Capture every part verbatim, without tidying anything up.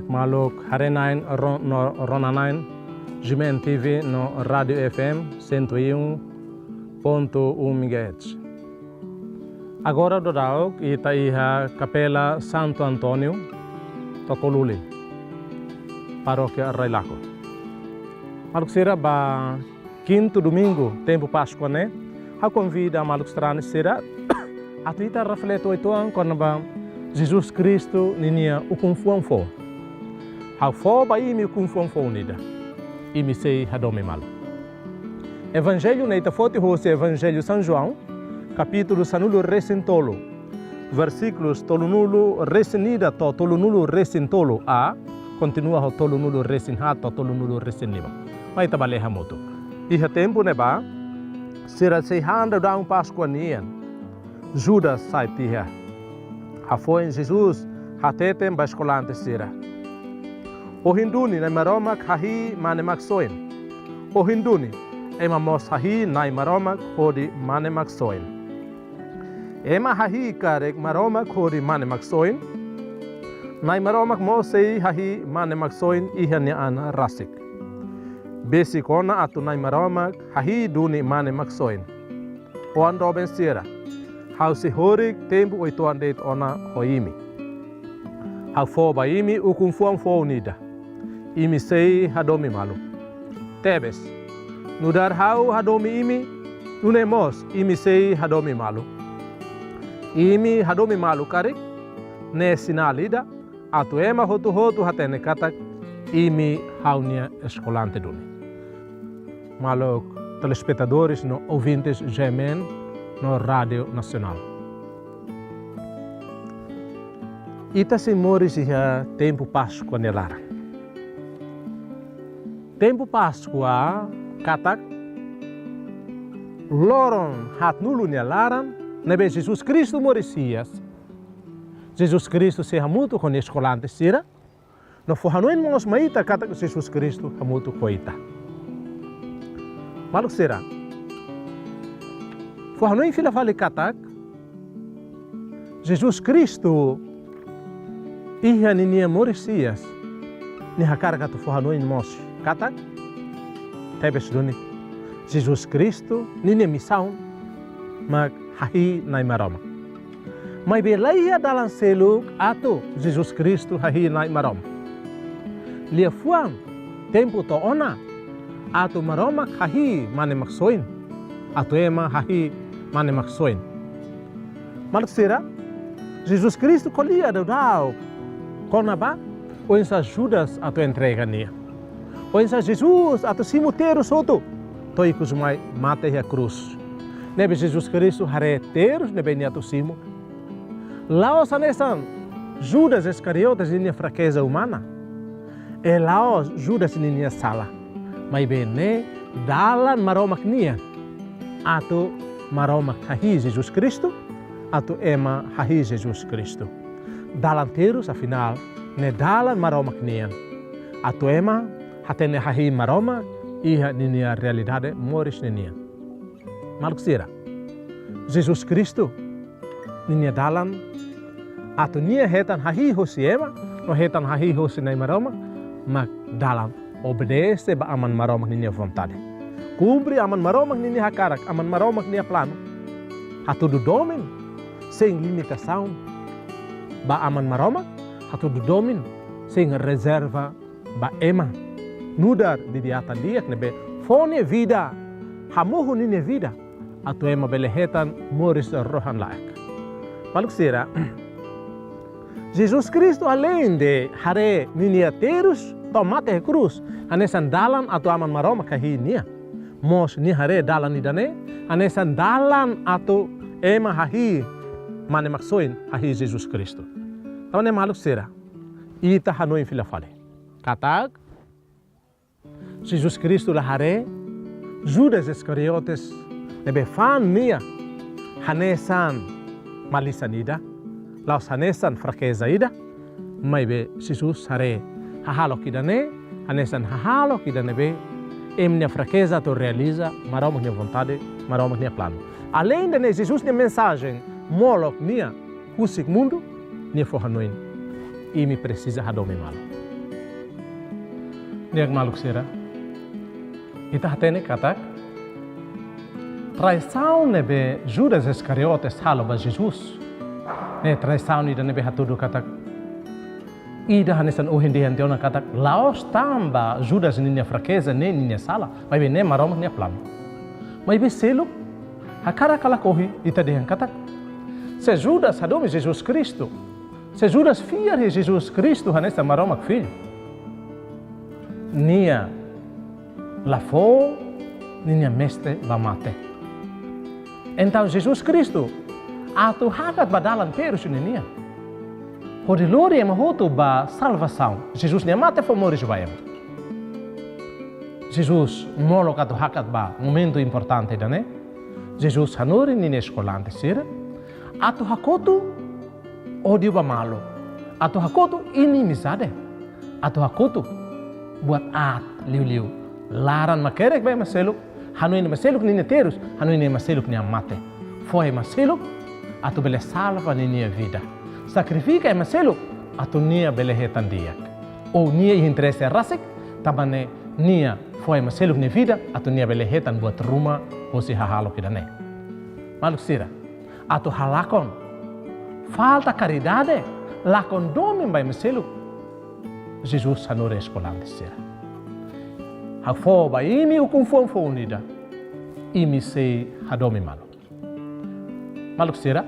Maluk haree-na'in ro-, no rona-na'in, G M N T V no Rádio F M cento e um ponto um megahertz. Agora daudaun ita iha Kapela Santo António, Tokoluli, Parókia Railaco. Maluk sira, ba kintu domingu tempu Páskua ne'e, ha'u konvida maluk sarani sira atu ita reflete uitoan kona-ba Jesus Kristu ninia ukun-fuan foun. Ha'u fó ba imi ukun-fuan foun ida. Imi sei hadomi malu. Evanjellu ne'e ita foti hosi Evanjellu São João, kapítulu sanulu-resin-tolu, versíkulus tolunulu-resin-ida to'o tolunulu-resin-tolu a, kontinua ho tolunulu-resin-haat to'o tolunulu-resin-lima. Mai ita bá lee hamutuk. Iha tempu ne'ebá, sira sei han daudaun Páskua nian. Judas sai tiha. Hafoin Jesus hateten ba eskolante sira: Ohin duni Na'i Maromak hahi'i Mane Maksoin. Ohin duni, ema mós hahi'i Na'i Maromak hodi Mane Maksoin. Ema hahi'i karik Maromak hodi Mane Maksoin, Na'i Maromak mós sei hahi'i Mane Maksoin iha nia an rasik. Besik ona atu Na'i Maromak hahi'i duni Mane Maksoin. Oan doben sira, ha'u sei horik tempu uitoan de'it ona ho imi. Ha'u fó ba imi ukun-fuan foun ida. Imi sei hadomi malu. Tebes, nu'udar ha'u hadomi imi, nune'e mós imi sei hadomi malu. Imi hadomi malu karik, ne'e sinál ida atu ema hotu-hotu hatene katak imi ha'u-nia eskolante duni. Maluk telespetadores no ouvintes G M N no Rádio Nasionál. Ita sei moris iha tempu Páskua nia laran. Tempu Páskua katak loron haatnulu nia laran ne'ebé Jesus Kristu moris hi'as. Jesus Kristu sei hamutuk ho nia eskolante sira, no fó hanoin mós mai ita katak Jesus Kristu hamutuk ho ita. Maluk sira, fó hanoin fila fali katak Jesus Kristu iha ninia moris hi'as, nia hakarak atu fó hanoin mós katak, tebes duni, Jesus Kristu ninia misaun mak hahi'i Na'i Maromak. Maibé laiha dalan seluk atu Jesus Kristu hahi'i Na'i Maromak. Liafuan tempu to'o ona atu Maromak hahi'i Mane Maksoin, atu ema hahi'i Mane Maksoin. Maluk sira, Jesus Kristu ko'alia daudaun kona-ba oinsá Judas atu entrega nia. Oinsá Jesus atu simu terus hotu to'o ikus mai mate iha krús. Ne'ebé Jesus Kristu haree terus ne'ebé nia atu simu. La'ós hanesan Judas Iscariotes ninia frakeza umana. I la'ós Judas ninia sala. Maibé ne'e dalan Maromak nian. Atu Maromak hahi'i Jesus Kristu, atu ema hahi'i Jesus Kristu. Dalan terus, afinál, ne'e dalan Maromak nian. Atu ema hatene hahi'i Maromak iha ninia realidade moris ninian. Maluk sira, Jesus Kristu ninia dalan atu nia hetan hahi'i hosi ema, no hetan hahi'i hosi Na'i Maromak, mak dalan obedese ba Aman Maromak ninia vontade. Kumpre Aman Maromak ninia hakarak, Aman Maromak nia planu. Hatudu domin sein limitasaun ba Aman Maromak, hatudu domin sein rezerva ba ema. Nu'udar bibi-atan di'ak ne'ebé fó nia vida, hamohu ninia vida atu ema bele hetan moris rohan-laek. Maluk sira, Jesus Kristu aleinde haree ninia terus to'o mate iha krús hanesan dalan atu Aman Maromak hahi'i nia, mós nia haree dalan ida-ne'e hanesan dalan atu ema hahi'i Mane Maksoin, hahi'i Jesus Kristu. Tan ne'e maluk sira, ita hanoin fila fali katak Jesus Kristu la haree Judas Iscariotes ne'ebé fa'an nia hanesan malisan ida, la'ós hanesan frakeza ida, maibé Jesus haree hahalok ida-ne'e hanesan hahalok ida ne'ebé ema nia frakeza atu realiza Maromak nia vontade, Maromak nia planu. Aleinde ne'e, Jesus nia mensajen molok nian husik mundu, nia fó hanoin: imi presiza hadomi malu. Di'ak maluk sira, ita hatene katak traisaun ne'ebé Judas Iscariotes halo ba Jesus, ne'e traisaun ida ne'ebé hatudu katak ida hanesan ohin dehan tiha ona katak la'ós tanba Judas ninia frakeza ne'e ninia sala, maibé ne'e Maromak nia planu. Maibé seluk, hakarak ka lakohi, ita dehan katak se Judas hadomi Jesus Kristu, se Judas fiar iha Jesus Kristu hanesan Maromak Filho, nia la fó ninia mestre ba mate. Entaun Jesus Kristu atu hakat ba dalan terus ninian hodi lori ema hotu ba salvasaun. Jesus nia mate fó moris ba ema. Jesus molok atu hakat ba momentu importante ida-ne'e. Jesus hanorin ninia eskolante sira atu hakotu ódiu ba malu, atu hakotu inimizade, atu hakotu buat aat liuliu. Laran makerek ba ema seluk, hanoin ema seluk ninia terus, hanoin ema seluk nia mate. Fó ema seluk atu bele salva ninia vida. Sakrifika ema seluk atu nia bele hetan di'ak. Ou nia iha interese rasik, tanba ne'e nia fó ema seluk nia vida atu nia bele hetan buat ruma hosi hahalok ida-ne'e. Maluk sira, atu halakon falta karidade, lakon domin ba ema seluk, Jesus hanorin eskolante sira: Ha'u fó ba imi ukun-fuan foun ida, imi sei hadomi malu. Maluk sira,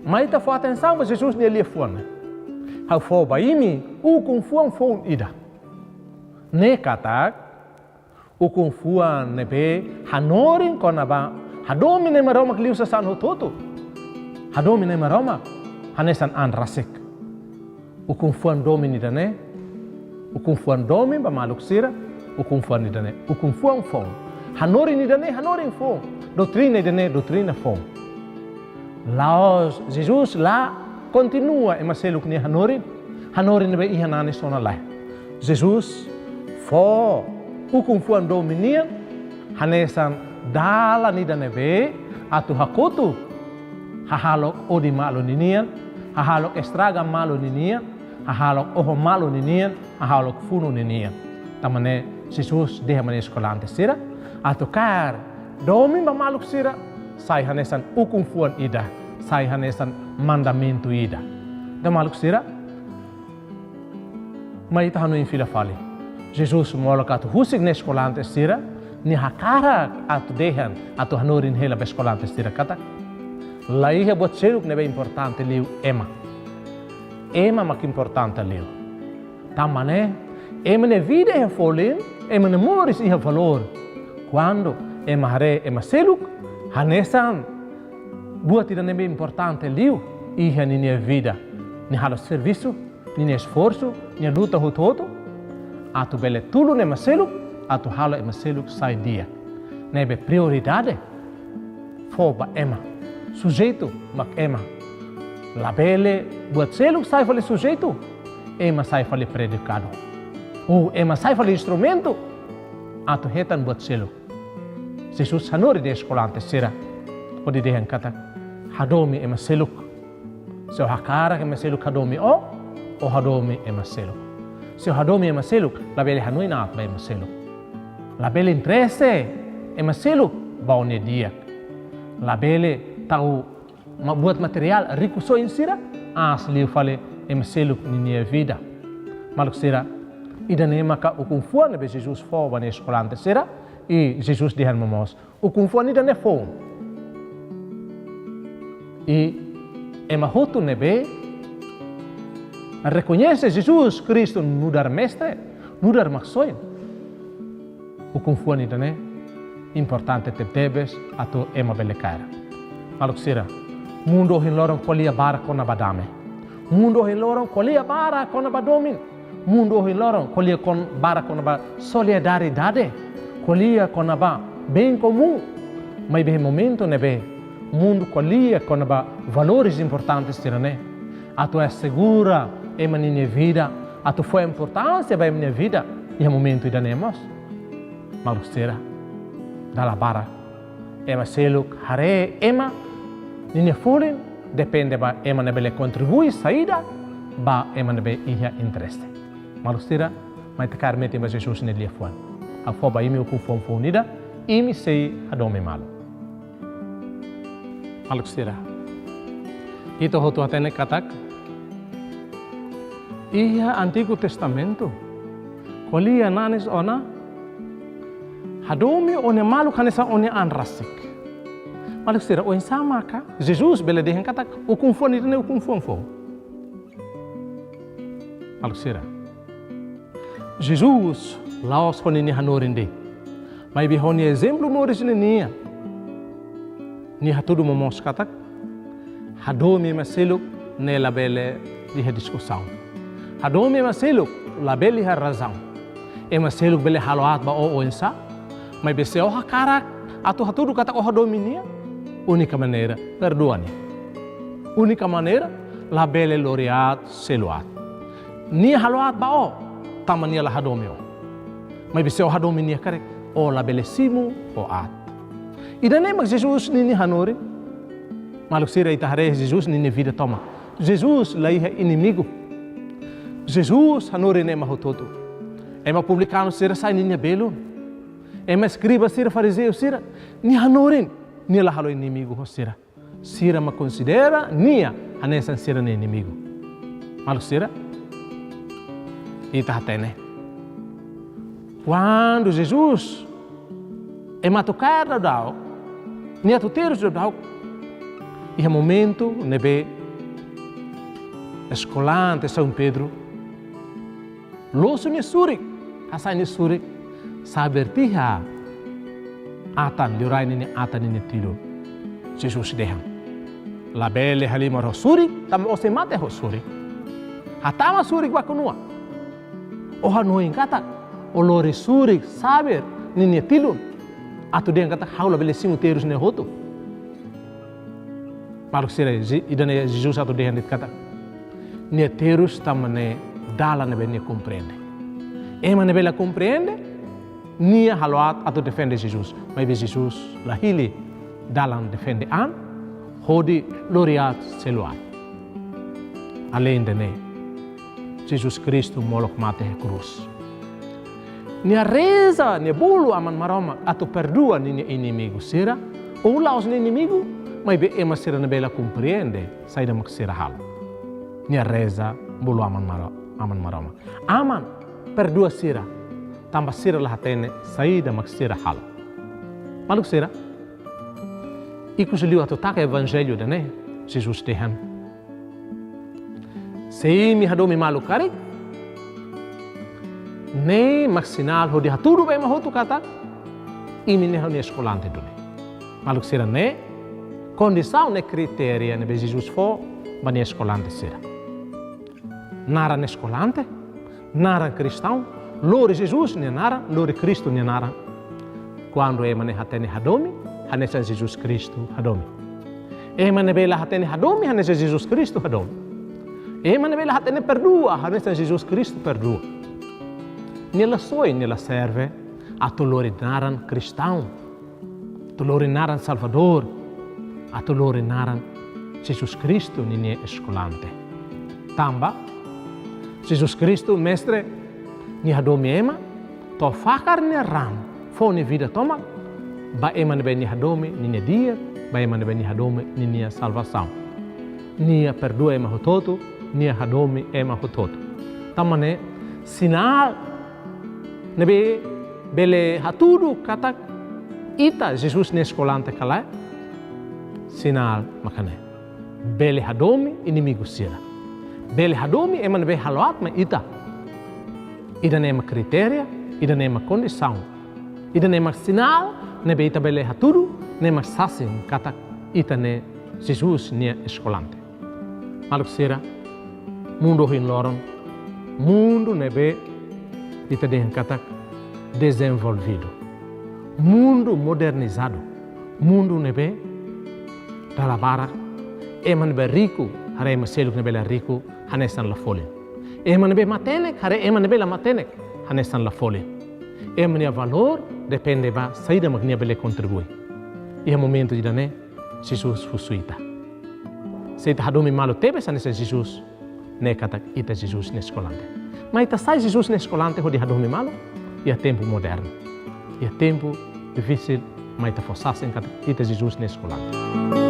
mai ita fó atensaun ba Jesus nia liafuan ne'e: Ha'u fó ba imi ukun-fuan foun ida. Ne'e katak ukun-fuan ne'ebé hanorin kona-ba hadomi Nai Maromak liu sasán hotu-hotu. Hadomi Nai Maromak hanesan an rasik. Ukun-fuan domin ida-ne'e, ukun-fuan domin ba maluk sira, ukun-fuan ida-ne'e ukun-fuan foun. Hanorin ida-ne'e hanorin foun. Doutrina ida-ne'e doutrina foun. La'ós, Jesus la kontinua ema seluk nia hanorin, hanorin ne'ebé iha nanis ona, lae. Jesus fó ukun-fuan domin nian hanesan dalan ida ne'ebé atu hakotu hahalok odi malu ninian, hahalok estraga malu ninian, hahalok oho malu ninian, hahalok funu ninian. Tanba ne'e Jesus dehan ba nia eskolante sira atu kaer domin ba maluk sira sai hanesan ukun-fuan ida, sai hanesan mandamentu ida. Entaun maluk sira, mai ita hanoin fila fali. Jesus molok atu husik nia eskolante sira, nia hakarak atu dehan, atu hanorin hela ba eskolante sira katak la iha buat seluk ne'ebé importante liu ema. Ema mak importante liu. Tanba ne'e ema nia vida iha folin, ema nia moris iha valór kuandu ema haree ema seluk hanesan buat ida ne'ebé importante liu iha ninia vida. Nia halo servisu, ninia esforsu, nia luta hotu-hotu atu bele tulun ema seluk, atu halo ema seluk sai di'ak. Ne'ebé prioridade fó ba ema. Sujeitu mak ema. Labele buat seluk sai fali sujeitu, ema sai fali predikadu, ou ema sai fali instrumentu atu hetan buat seluk. Jesus hanorin nia eskolante sira hodi dehan katak: Hadomi ema seluk. Se ó hakarak ema seluk hadomi ó, ó hadomi ema seluk. Se ó hadomi ema seluk, labele hanoin aat ba ema seluk. Labele interese ema seluk ba ó-nia di'ak. Labele tau ma-, buat materiál, rikusoin sira aas liu fali ema seluk ninia vida. Maluk sira, ida-ne'e maka ukun-fuan ne'ebé Jesus fó ba nia eskolante sira, i Jesus dehan momoos: Ukun-fuan ida-ne'e foun. I ema hotu ne'ebé rekoñese Jesus Kristu nu'udar Mestre, nu'udar Maksoin, ukun-fuan ida-ne'e importante tebetebes atu ema bele kaer. Maluk sira, mundu ohin loron ko'alia barak kona-ba dame. Mundu ohin loron ko'alia barak kona-ba domin. Mundu ohin loron ko'alia kon-, barak kona-ba solidariedade, ko'alia kona-ba bem comum. Maibé momentu ne'ebé mundu ko'alia kona-ba valores importantes sira-ne'e, atu asegura ema ninia vida, atu fó importánsia ba ema nia vida iha momentu ida-ne'e mós, maluk sira, dala barak ema seluk haree ema ninia folin depende ba ema ne'ebé bele kontribui saida ba ema ne'ebé iha interese. Maluk sira, Mai ita kaer metin ba Jesus nia liafuan. Ha'u fó ba imi ukun foun-foun ida, imi sei hadomi malu. Maluk sira, ita hotu hatene katak iha Antigu Testamentu, ko'alia nanis ona hadomi ó-nia maluk hanesan ó-nia an rasik. Maluk sira, oinsá maka Jesus bele dehan katak ukun foun ida ne'e ukun foun-foun? Maluk sira, Jesus la'ós ho ninia hanorin de'it, maibé ho nia ezemplu moris ninian, nia hatudu momoos katak hadomi ema seluk ne'e labele iha diskusaun. Hadomi ema seluk labele iha razaun. Ema seluk bele halo aat ba ó oinsá, maibé se ó hakarak atu hatudu katak ó hadomi nia, únika maneira, perdua nia. Únika maneira, labele lori aat, selu aat. Nia halo aat ba ó, tanba nia la hadomi ó. Maibé se ó hadomi nia karik, ó labele simu ho aat. Ida-ne'e mak Jesus ninia hanorin. Maluk sira, ita haree Jesus ninia vida tomak. Jesus la iha inimigu. Jesus hanorin ema hotu-hotu. Ema publikanu sira sai ninia belun. Ema eskriba sira, farizeu sira, nia hanorin, nia la halo inimigu ho sira. Sira mak konsidera nia hanesan sira-nia inimigu. Maluk sira, ita hatene. Kuandu Jesus ema atu kaer daudaun, nia atu terus daudaun, iha momentu ne'ebé eskolante São Pedro losu nia surik, hasai nia surik, saber tiha atan, liurai ninia atan ninia tilun. Jesus dehan: Labele halimar ho surik, tanba ó sei mate ho surik. Hatama surik baku-nua. Ó hanoin katak ó lori surik saber ninia tilun, atu dehan katak ha'u labele simu terus ne'e hotu? Maluk sira, ida-ne'e Jesus atu dehan de'it katak nia terus tanba ne'e dalan ne'ebé nia komprende. Ema ne'ebé la komprende, nia halo aat atu defende Jesus. Maibé Jesus la hili dalan defende an hodi lori aat, selu aat. Aleinde ne'e, Jesus Kristu molok mate iha krús. Nia reza, nia bolu Aman Maromak atu perdua ninia inimigu sira, ou la'ós nia inimigu, maibé ema sira ne'ebé la komprende saida mak sira halo. Nia reza, bolu Aman Maro-, Aman Maromak: Aman, perdua sira, tanba sira la hatene saida mak sira halo. Maluk sira, ikus liu atu taka Evanjellu ida-ne'e, Jesus dehan: Se imi hadomi malu karik, ne'e mak sinál hodi hatudu ba ema hotu katak imi ne'e ha'u-nia eskolante duni. Maluk sira, ne'e kondisaun, ne'e kritéria ne'ebé Jesus fó ba nia eskolante sira. Naran eskolante, naran kristaun, lori Jesus nia naran, lori Kristu nia naran. Kuandu ema ne'e hatene hadomi, hanesan Jesus Kristu hadomi. Ema ne'ebé la hatene hadomi, hanesan Jesus Kristu hadomi. Ema ne'ebé la hatene perdua, hanesan Jesus Kristu perdua. Nia la soi, nia la serve atu lori naran kristaun, atu lori naran Salvadór, atu lori naran Jesus Kristu ninia eskolante. Tanba Jesus Kristu, Mestre, nia hadomi ema, to'o fakar nia raan, fó nia vida tomak ba ema ne'ebé nia hadomi ninia di'ak, ba ema ne'ebé nia hadomi ninia salvasaun. Nia perdua ema hotu-hotu, nia hadomi ema hotu-hotu. Tanba ne'e, sinál ne'ebé bele hatudu katak ita Jesus nia eskolante ka lae, sinál maka ne'e: bele hadomi inimigu sira. Bele hadomi ema ne'ebé halo aat mai ita. Ida-ne'e mak kritéria, ida-ne'e mak kondisaun, ida-ne'e mak sinál ne'ebé ita bele hatudu, ne'e mak sasin katak ita ne'e Jesus nia eskolante. Maluk sira, mundu ohin loron, mundu ne'ebé ita dehan katak dezenvolvidu, mundu modernizadu, mundu ne'ebé dala barak ema ne'ebé riku haree ema seluk ne'ebé la riku hanesan la folin. Ema ne'ebé matenek haree ema ne'ebé la matenek hanesan la folin. Ema nia valór depende ba saida mak nia bele kontribui. Iha momentu ida-ne'e, Jesus husu ita. Se ita hadomi malu tebes hanesan Jesus, ne'e katak ita Jesus nia eskolante. Mai ita sai Jesus nia eskolante hodi hadomi malu iha tempu modernu. Iha tempu difisil, mai ita fó sasin katak ita Jesus nia eskolante.